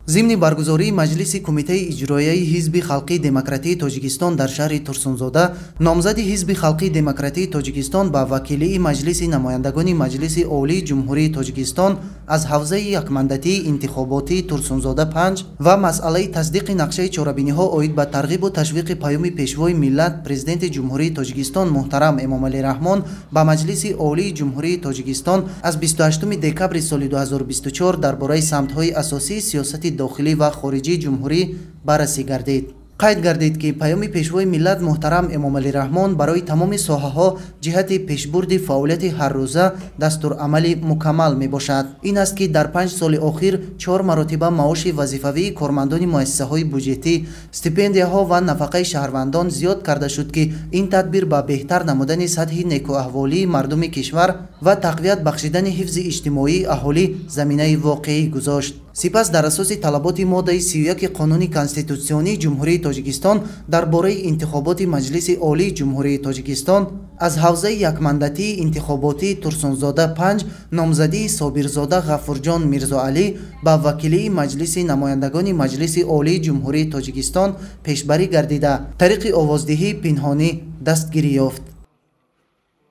Зимни баргузории маҷлиси Кумитаи иҷроияи Ҳизби халқии демократии Тоҷикистон дар шаҳри Турсунзода номзади Ҳизби халқии демократии Тоҷикистон ба вакилии Маҷлиси намояндагони Маҷлиси Олии Ҷумҳурии Тоҷикистон аз ҳавзаи якмандатии интихоботии Турсунзода 5 ва масъалаи тасдиқи нақшаи чорабиниҳо оид ба тарғибу ташвиқи Паёми Пешвои миллат, Президенти Ҷумҳурии Тоҷикистон муҳтарам Эмомалӣ Раҳмон ба Маҷлиси Олии Ҷумҳурии Тоҷикистон аз 28 декабри соли 2024 дар бораи самтҳои асосии сиёсати дохилӣ ва хориҷии ҷумҳурӣ баррасӣ гардид. Қайд гардид, ки Паёми Пешвои миллат муҳтарам Эмомалӣ Раҳмон барои тамоми соҳаҳо ҷиҳати пешбурди фаъолияти ҳаррӯза дастурамали мукаммал мебошад. Ин аст, ки дар 5 соли охир 4 маротиба маоши вазифавии кормандони муассисаҳои буҷетӣ, стипендияҳо ва нафақаи шаҳрвандон зиёд карда шуд, ки ин тадбир ба беҳтар намудани сатҳи некӯаҳволии мардуми кишвар ва тақвият бахшидани ҳифзи иҷтимоии аҳолӣ заминаи воқеӣ гузошт. Сипас дар асоси талаботи моддаи 31 Қонуни конститутсионии Ҷумҳурии Тоҷикистон дар бораи интихоботи Маҷлиси Олии Ҷумҳурии Тоҷикистон аз ҳавзаи якмандатии интихоботии Турсунзода 5 номзадии Собирзода Ғафурҷон Мирзоалӣ ба вакилии Маҷлиси намояндагони Маҷлиси Олии Ҷумҳурии Тоҷикистон пешбарӣ гардида, тариқи овоздиҳии пинҳонӣ дастгирӣ ёфт.